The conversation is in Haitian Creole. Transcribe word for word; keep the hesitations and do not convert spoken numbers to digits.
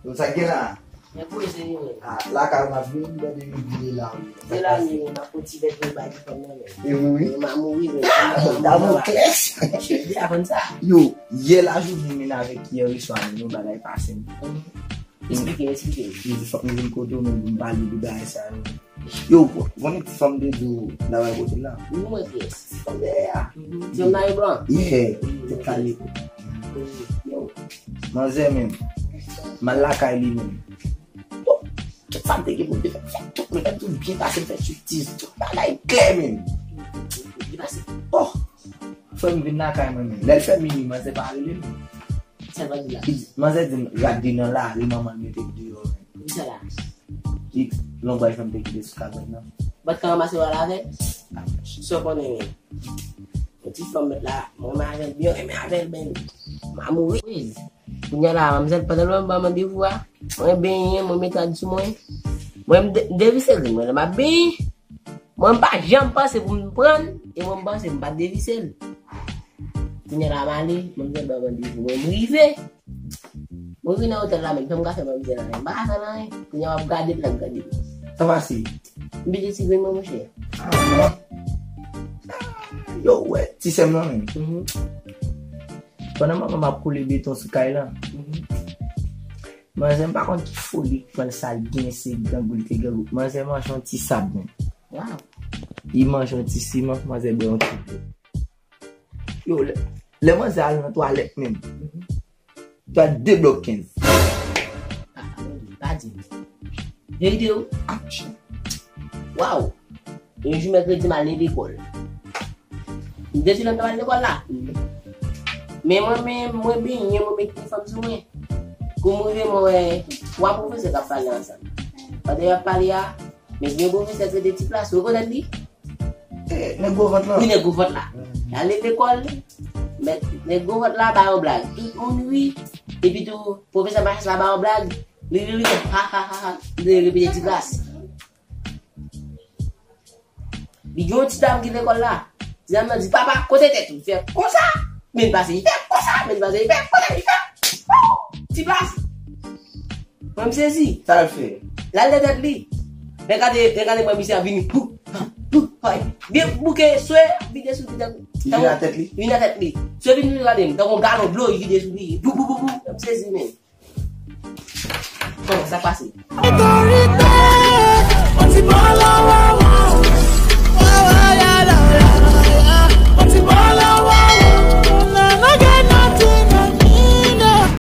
Yo, sa k gen la? Men koze li menm. Ah, lakay ou m ap vin, m tande yo di Lelani. Lelani, m ap fè ti vèt pou bay ti fanm nan menm. E wi, wi. M a mouri menm. Damoklès. Cheri, avann sa. Yo, yè lajounen menm avèk yè oswa menm, yon bagay pase m. Eksplike, eksplike. Yo di fòk m vin kote w menm pou m pale de bagay sa yo. Yo, konnen ti fanm te di w nan kote la. Wi, mwen, yes. Ti fanm dèyè a. Mhm. Ti fanm nan e blan. Yeah, te kale. Yo, manzè menm. M al lakay li menm. Yo, tout sa m te gen pou m te fè, fè tout, mwen fè tout byen pase, m fè striptiz, tout bagay klè menm. Li pase. Oh, fè m vin lakay mwen menm. Lè l fè minui, manzè pa rele m. Sa l pa di la? Li di, manzè di m, rade nan lari, manman l mete l deyò menm. Ki sa la? Li, lonbraj mwen te kite sou kabann nan. Bat ka ranmase w al avè l? Ah, sa w konnen menm. Yon ti fanm mèt la, mwen renmen avè l byen, renmen avè l byen. M a mouri. Wi. Kounye a la, manmzèl, pandan l ban m randevou a, mwen benyen, mwen mete rad sou mwen. Mwen, m de- devise grenn mwen, lè m ap benyen. Mwen, m pa janm panse pou m pran l, e mwen, m panse m pa t devise l. Kounye a la, m ale, manmzèl ban m randevou, mwen, m rive. Mwen rive nan otèl la, menm jan m ka fè manmzèl anyen. M pa ka fè l anyen. Kounye a, m ap gade l, l ap gade m. Sa pase? M pete ti grenn mwen, monchè. Ah, yo, wè, ti sè m nan menm. Mhm. Pandan manman m ap koule beton sou kay la, mhm, manzè m pa konn ki foli k pran l, sa l gen, se grangou l te grangou. Manzè manje yon ti sab menm. Waw. Li manje yon ti siman, manzè bwè yon ti dlo. Yo, lè, lè manzè al nan twalèt menm, twalèt de blòk kenz. Ah, pa di m. Verite wi. Ah, waw. Yon jou mèkredi, m al nan lekòl. M te di lè m t ap al lekòl la. Men mwen, men mwen benyen, mwen met ti fanm sou mwen. Kou m rive, mwen wè twa pwofesè k ap pale ansanm. Pandan y ap pale a, men gen pwofesè ki rete ti plas. Ou rekonèt li? Eh, nèg gwo vant lan. Wi, nèg gwo vant la. Mhm. L ale lekòl, men nèg gwo vant la ba yon blag. Tout moun ri. Epi tou, pwofesè Machas la ba yon blag. Li ri, li fè ha, ha, ha, ha. Li repete ti plas. Li gen yon ti dam ki lekòl la. Ti dam nan di, "Papa, kote tèt ou?" Li fè konsa. Men l pase, li fè konsa. Men l pase, li fè konsa. Li fè, oh, ti plas. Mwen, m sezi. Sa l fè? L al dèyè tèt li. Lè gade, lè gade mwen, misye ap vini. Bou, bou, bou, bou. Byen bouke, swe, vide sou li. Li vin nan tèt li? Vin nan tèt li. Swe vin, vin gade m. Tankou yon galon dlo, li vide sou li. Bou, bou, bou, bou. Mwen, m sezi, men. Kòman sa pase?